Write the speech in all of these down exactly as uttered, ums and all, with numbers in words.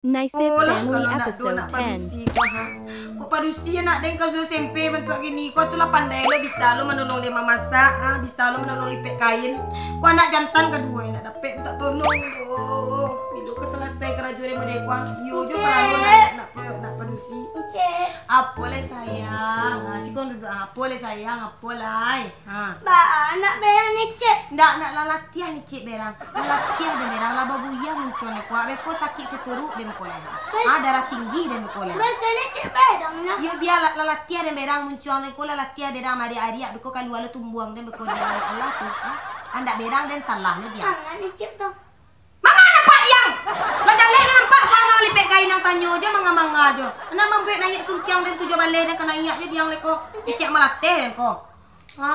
Nice Family Episode ten. Kok padusi anak den ka S M P bantuak kini, kok tu lah pandai lo, bisa lo manolong den mamasak, ha, bisa lo manolong lipek kain. Kok anak jantan kaduo, nak dapek mintak tolong doh. Bilo ka salasai karajo den model ko, ha? Iyo jo, Cek. Paralu nak, nak, nak padusi. Cek. Apo lai sayang? Ha, siko duduak. Apo lai sayang? Apo lai? Ha. Baa nak berang ni, Cek? Ndak, nak lah latiah ni, Cek, berang. Lah latiah den berang, lah babuyah muncuang ni kuak. Beko sakik situruik den beko lai. Ha, darah tinggi den beko lai. Biasonyo Cek berang nyo. Yo, bia lah, lah latiah den berang muncuang ni ko, lah latiah berang mariak-ariak, beko kalua lo tumbuang den beko di Allah tu. Ha? Andak berang den salah lo dia. Mangan ni, Cek, tu. Manga nampak diang? Lah jaleh lah nampak ka manga lipek kain nan tanyo jo, manga-manga jo. Nak mambuek naiak suntiang den tu jo baleh den ka naiak jo diang leko. Icek malateh den ko. Ha?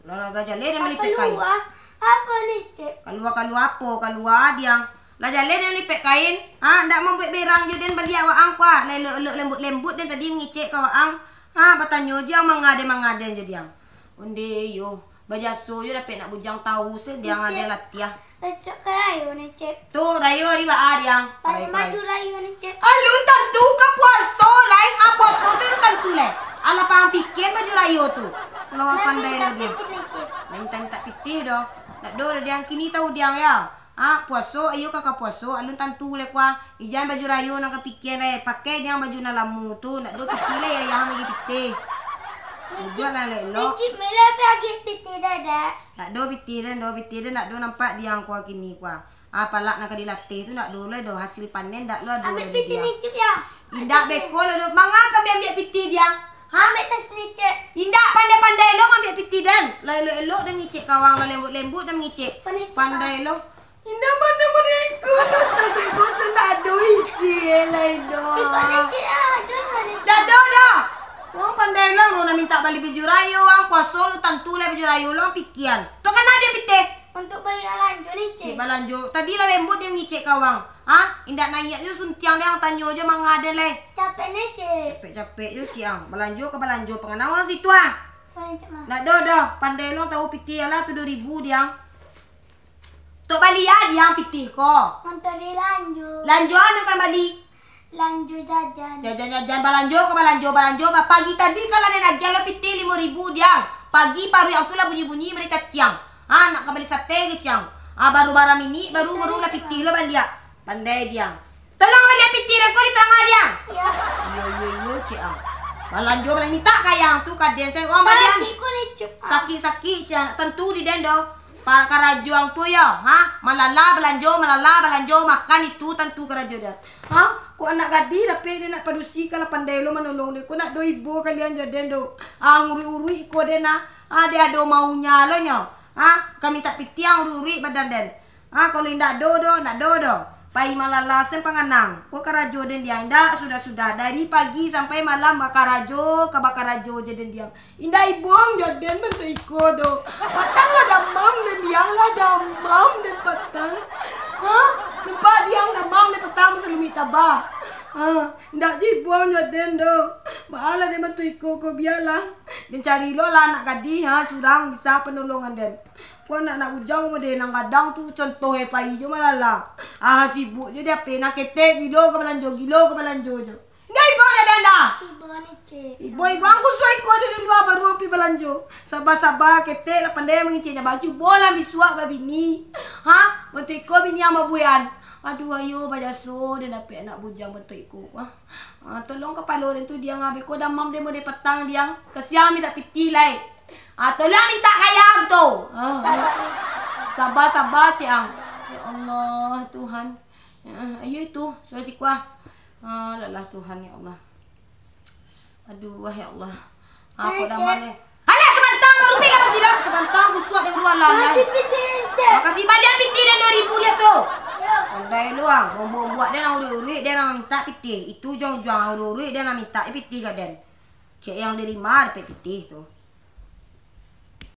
Lah, lah, lah jaleh den malipek kain. Kalua. Apo ni, Cek? Kalua, kalua apo? Kalua diang. Lah jaleh den malipek kain. Ha? Ndak mambuek berang jo den baliak waang ko. Lah elok-elok lembut-lembut den tadi mangicek ka waang. Ha? Batanyo jo manga den, manga den jo diang. Onde yo. Bajaso jo dapek nak bujang tau se diang ado latiah. Besok ka rayo ni, Cek. Tu, rayo ari baa diang? Pakai baju rayo ni, Cek. Alun tantu ka puaso lai, ah, puaso se alun tantu lai. Alah paham pikian baju rayo tu. Lawa pandai lo diang. Minta-minta pitih doh. Nak do diang kini tau diang ya. Ah, puaso, ayo ka, ka puaso, alun tantu lai kua. Ijan baju rayo nan ka pikian lai. Pakai diang baju nan lamo tu, nak do pitih lai, ayah bagi pitih. Bujuak lah elok-elok. Cik Mila pai agiah pitih dah, dak? Ndak do pitih den, do pitih den, ndak do nampak diang kua kini kua. Ah, palak nan ka dilatih tu ndak do lai do, hasil panen ndak lo ado lai. Ambiak pitih diang. Ni, Cik, ya. Indak beko lah do. Manga ka ambiak pitih diang? Ha? Ambiak tas ni, Cik. Indak, pandai-pandai lo ambiak pitih den. Lah elok-elok den ngicek ka waang, lah lembut-lembut den ngicek. Pandai lo. Indak mano mangikut, tas iko se ndak ado isi lai do. Iko ni, Cik, ah, ado mano, Cik? Ndak ado dah. Waang pandai lo, urang nan mintak bali baju rayo, waang puaso lo tantu lai baju rayo lo, pikian. Tu kan ado pitih. Untuak bali balanjo ni, Cik. Cik balanjo. Tadi lah lembut den ngicek ka waang. Ha? Indak naiak jo suntiang den, tanyo jo manga den lai. Capek ni, Cik. Capek-capek jo, Cik, ang. Balanjo ka balanjo, pangana waang situ, ah. Balanjo, Ma. Ndak do doh, pandai lo tau pitih alah tu duo ribu diang. Tok bali a diang pitih ko. Untuak dilanjo. Lanjo anu kan bali? Lanjo jajan. Jajan-jajan, balanjo ka balanjo, balanjo ba-, pagi tadi kan lah den agiah lo pitih limo ribu diang. Pagi paruik ang tu lah bunyi-bunyi bari caciang. Ha, nak ka bali sate kecek ang. Ha, baru bara minik, baru, baru lah pitih lo baliak. Pandai diang. Tolong baliak pitih den ko di tangah diang. Iyo. Iyo, iyo, iyo, cek ang. Balanjo, balanjo, mintak ka ayah ang tu ka den sen. Wang balian. Sakik-sakik cek ang. Tantu di den do. Pa-, karajo ang tu yo, ha? Malala balanjo, malala balanjo, makan itu tantu karajo den. Ha? Kok anak gadih dapek den nak padusi, kalau pandai lo manolong den. Kok nak do ibo kalian jo den do. Ah, nguruik-uruik iko den, ah. Ah, den ado maunya lo nyo. Ha? Ka mintak pitih ang uruik-uruik badan den. Ha, kalau indak do doh, indak do doh. Pai malala sen panganang. Ko karajo den diang indak, sudah-sudah dari pagi sampai malam bakarajo, ka bakarajo je den diang. Indak ibo ang jo den bantuak iko doh. Patang lah damam den diang, lah damam den patang. Ha? Nampak diang damam den patang masalumik tabah. Ha, indak jo ibo ang jo den doh. Baa lah den bantuak iko ko, bialah. Den cari lo lah anak gadih, ha, surang bisa panolongan den. Kok nak, nak bujang model nan gadang tu, contoh e pai jo malala. Ah, sibuk je di H P, nan ketek gilo ka balanjo, gilo ka balanjo jo. Indak ibo jo den dah. Ibo ni, Cik. Ibo, ibo ang kusuak iko di lua baru ang pai balanjo. Saba-saba, ketek lah pandai mangicek nyo baju, bolah bisuak babini. Ha? Bantuak iko bini ang babuekan. Aduh, ayo bajaso den dapek anak bujang bantuak iko. Wah. Ah, tolong kapalo den tu diang, ah, beko damam den model patang diang. Kasiang mintak pitih lai. Ah, tolong mintak ka ayah ang tu. Ah, saba, saba, cek ang. Ya Allah, Tuhan. Ah, ayo itu, sudah siko ah. Ah, alah Tuhan, ya Allah. Aduh, wah, ya Allah. Ah, kok damam ni? Alah, sabanta baru pai lah, sabanta kusuak den dulu, alah, alah. Makasih, baliak pitih den duo ribu liak tu. Yo. Pandai lo ang, buak-buak den ang uruik-uruik, den ang mintak pitih. Itu ujuang-ujuang ang uruik-uruik, den ang mintak pitih ka den. Cek ang dari ma dapek pitih tu.